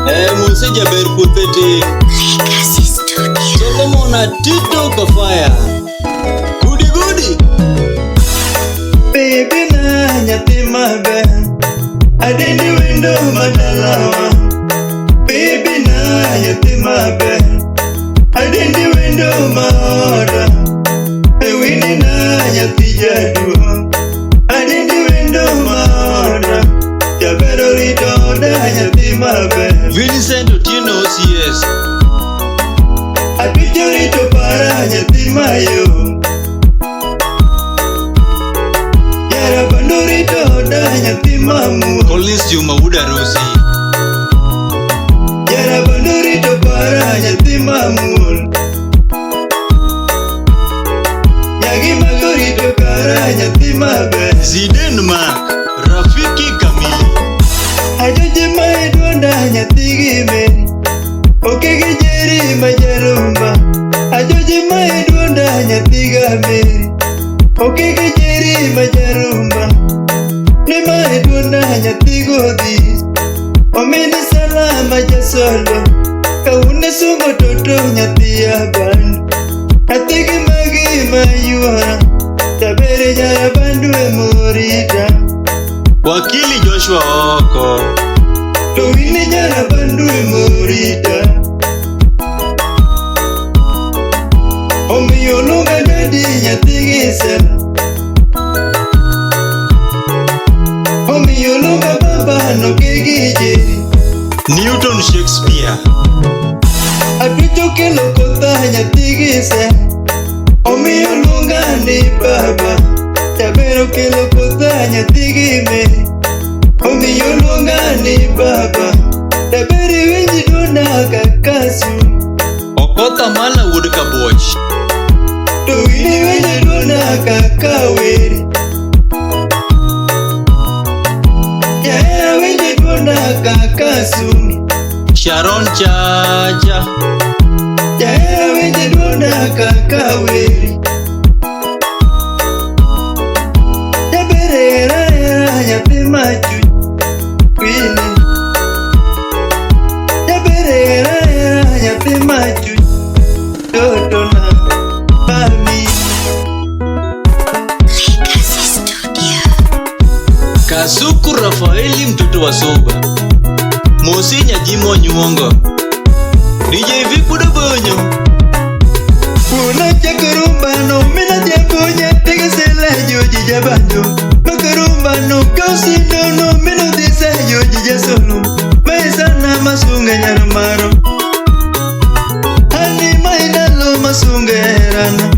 Mose jaber puothe tin. Legacy Studio. Solomon Atito Kafaya. Gudi gudi. Baby na nyathi maber, adendi wendo madalawa. Baby na nyathi maber, adendi wendo maoda. Ewini na nyathi jaduong', adendi wendo maoda. Jaber orito oda nyathi maber. Vincent Otieno OCS. Abich orito para nyathi mayom. Jarabando orito oda nyathi mamuol. Collins Juma wuod Arusi. Jarabando orito para nyathi mamuol. Nyagi magorito kara nyathi maber. Ziden Mark. Rafiki Kamili. Ajoje ma e duonda nyathi gi min. Oke gi jeri ma jarumba. Ajoje ma e duonda nyathi ga meri. Oke gi jeri ma jarumba. Ne ma e duonda nyathi godhis. Omini salama jasolo. Kawune sungo toto nyathi abandu. Nyathi gi magi ma yuora. Jabere jarabandu e morita. Wakili Joshua Oko. To wini jarabandu e morita. Omiyo luonga dadi nyathi gi sel. Omiyo luonga baba noke gi jeri. Newton Shakespeare. Atucho kelo kotha nyathi gi se. Omiyo luonga ni baba. Jaber okelo kotha nyathi gi me. Omiyo luonga ni baba. Jaber iwinj duonda kaka sum. Okoth Amala wuod Kabuoch. To in iwinj duonda kaka wer. Jahera winj duonda kaka sum. Sharon Chacha. Jahera winj duonda kaka wer. Jaber hera hera nyathi machuch kwini. Jaber hera hera nyathi machuch toto na mami. Legacy Studio. Kasuku Rafaeli mtoto wa Soba. Mosi Nyajimo Nyuongo. DJ Vic Bonyo. Kuna chakurumbano mina jambo nyathi gisela joji jabanjo. Makurumbano kausindono mino dhisa joji jasolo. Maisana masunga nyarmaro. Ani maidalo masunga herana.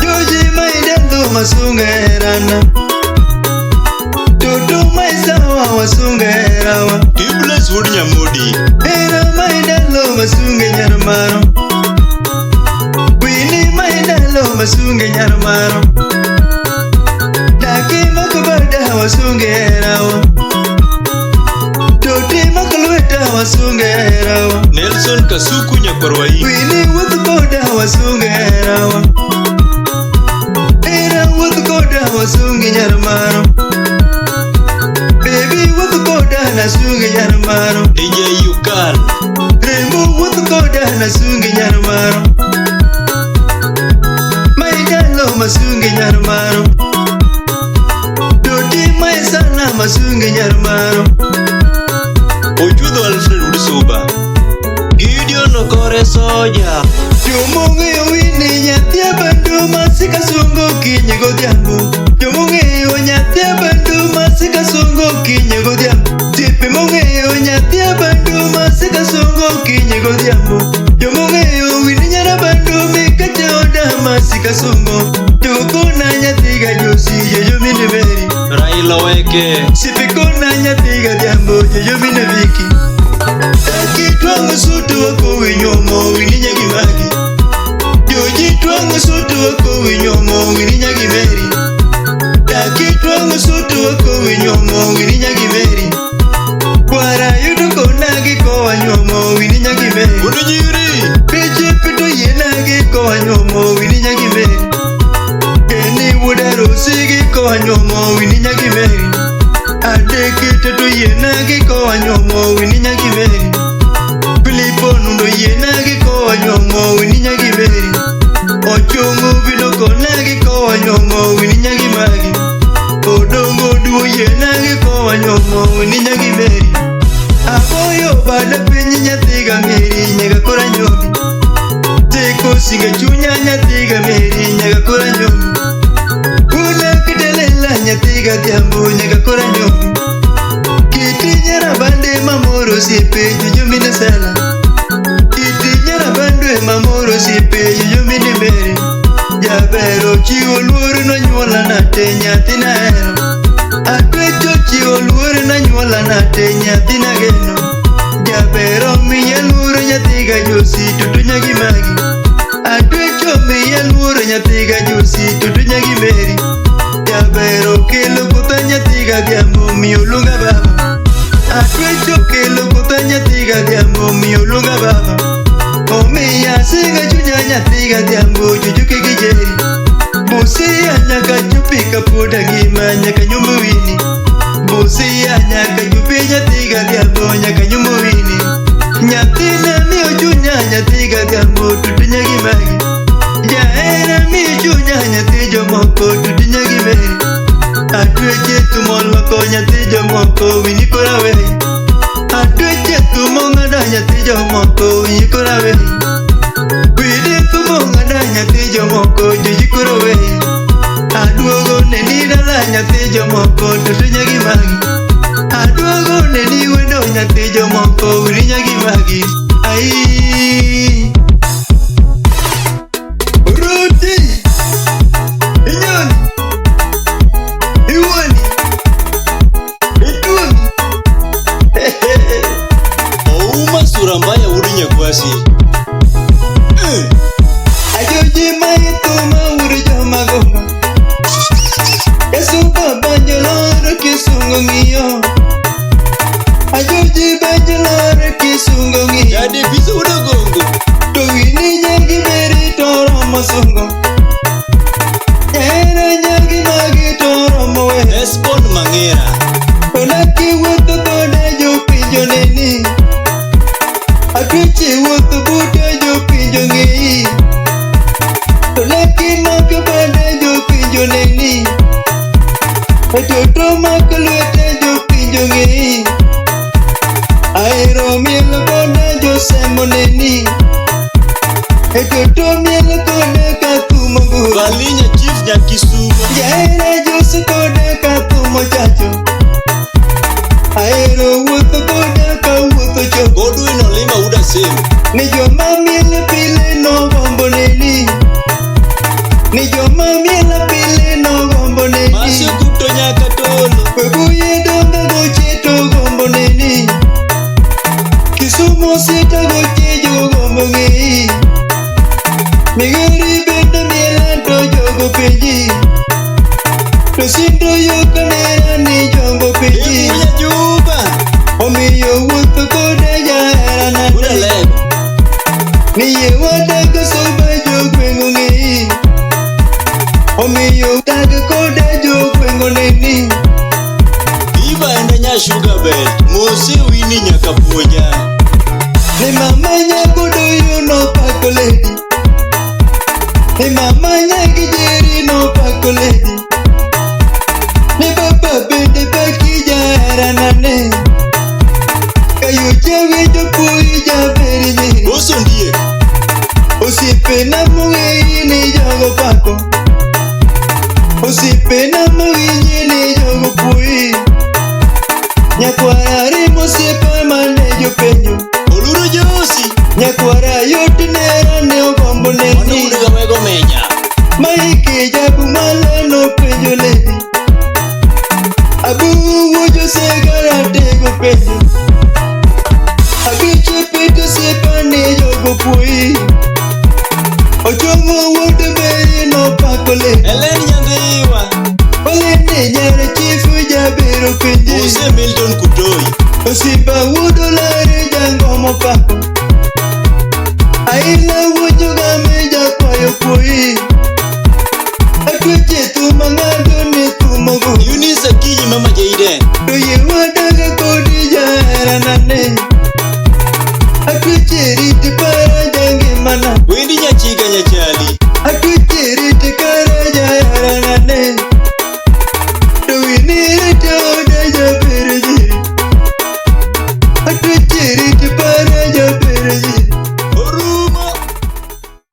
Joji maidalo masunga herana. Toto maisawa wasunga herawa. Tibles wuod Nyamodi. Hera maidalo masunga nyarmaro. Wini maidalo masunga nyarmaro. Daki makobada wasunga herawa. Toti makalweta wasunga herawa. Nelson Kasuku Nyakwarwaini. Wini wuoth koda wasunga herawa. Hera wuoth koda wasungi nyarmaro. Baby wuoth koda nasungi nyarmaro. DJ Yukal. Remo wuoth koda nasungi nyarmaro. Maidalo masungi nyarmaro. Toti maisana masungi nyarmaro. Ochudho Alfred wuod Suba. Gideon Okore Soja. Jomong'eyo wini nyathi abandu masika sungo okinyi godhiambo. Jomong'eyo nyathi abandu masika sungo okinyi godhiambo. Osiepe mong'eyo nyathi abandu masika sungo okinyi godhiambo. Jomong'eyo wini nyarabandu mikacha oda masika sungo. Jokona nyathi ga josi jojo mine meri. Raila Weke. Sipikona nyathi ga dhiambo jojo mine viki. Daki twang'o sutu wakowi nyuomo wini nyagi magi. Joji twang'o sutu wakowi nyuomo wini nyagi meri. Daki twang'o sutu wakowi nyuomo wini nyagi meri. Kwara yudo konagi kowa nyuomo wini nyagi meri. Wuod Nyiri. Piche pito yienagi kowa nyuomo wini nyagi meri. Keni wuod arusi gi kowa nyuomo wini nyagi meri. Adek to yiena yiena gi kowa nyuomo wini nyagi meri. Filipo nundo yiena gi kowa nyuomo wini nyagi meri. Ochungu bino kona gi kowa nyuomo wini nyagi magi. Odongo duo yiena gi kowa nyuomo wini nyagi meri. Agoyo bada piny nyathi gameri nyaka koro anyuomi. Teko singa chunya nyathi gameri nyaka koro anyuomi. Kuna kitelela nyathi gadhiambo nyaka koro anyuomi. Kiti nyara bande mamoro osiepe jojo mine sela. Kiti nyara bande mamoro osiepe jojo mine mere. Jaber ochiwo luor nonyuola nate nyathi nahero. Atwecho chiwo luor nonyuola nate nyathi nageno. Jaber omiya luor nyathi gajosi tutu nyagi magi. Atwecho miya luor nyathi gajosi tutu nyagi meri. Jaber okelo kotha nyathi gadhiambo miyo luonga baba. Atwecho kelo kotha nyathi gadhiambo miyo luonga baba. Omiya singa chunya nyathi gadhiambo jojuke gi jeri. Busia nyaka chupi kapod angima nyaka nyombo wini. Busia nyaka chupi nyathi gadhiambo nyaka nyombo wini. Nyathina miyo chunya nyathi gadhiambo tutu nyagi magi. Jahera miyo chunya nyathi jomoko tutu nyagi meri. Atweche tumoloko nyathi jomoko winyi koro aweyi. Atweche tumong'ado nyathi jomoko winyi koro aweyi. Wini tumong'ado nyathi jomoko joji koro weyi. Aduogo neni dala nyathi jomoko tutu nyagi magi. Aduogo neni wendo nyathi jomoko winyi nyagi magi. Ai Ruti Inyoni Iwoni Ituoni. Ouma sura mbaya wuod nyakwasi. Ajoji ma ithuma wuod joma gomba. Yesu baba joloro kisungo ng'iyo. Ajoji be joloro kisungo ng'iyo. Jadi biso wuod ogongo. To wini nyagi meri to romo sungo. Jahera nyagi magi to romo wero. Esbon Mang'era. To nakiwuotho koda jopinjo neni. Atweche wuotho buta jopinjo ng'eyi. To nakimako bada jopinjo neni. Toto mako lwete jopinjo ng'eyi. Ahero miel koda josemo neni. Toto miel koda kathumo goro. Valinya Chief Nyakisumo. Jahera joso koda kathumo chacho. Ahero wuotho koda kawuotho choko. Godwin Olima wuod Asim. Ni joma miel pile nogombo neni. Ni joma miel pile nogombo neni. Masio Kuto nyaka tolo. Webuye donga goche to gombo neni. Kisumu sita goche jogombo ng'eyi. Migori bende miela to jogo penji. To sindo yo kanera ni jogo penji. Imunya Juba. Omiyo wuotho koda jahera Wuod nade. Alego. Ni yie wadak soba jogweng' ong'eyi. Omiyo dag koda jogweng' oneni. Iba enda nya Sugar Belt. Mose Winnie nyaka puonja. Ni mama nyako doyo nopako lady. Ni mama nyagi jeri nopako lady. Ni baba bende paki jahera nane. Kayuche winjo puyi jaber nyiri. Boso ndiek. Osiepena mong'eyi ni jogo pako. Osiepena mawinji ni jogo puyi. Nyakwara remo osiepa mane jopenjo. Oluro Josi. Nyakwara yot nera ne ogombo Mano neni. wuod Gawego menya. Maike jabumala nopenjo lady. Abu wuojo segara tego penjo. Abiche pito osiepa ni jogo puyi. Ochomo wuod Meri nopako lady. Elen Nyandhiwa. Olene nyar chifu jabero penji. Mose Milton Kutoi. Osiepa wuod Olare jangomo pako. Aila wuojo game jakwayo puyi. Atweche thum ang'ado ni thumogo. Eunice Akinyi mama Jaden. To yie wadaga kodi Atweche riti para jangimana. Wendi nyachiga nyachali.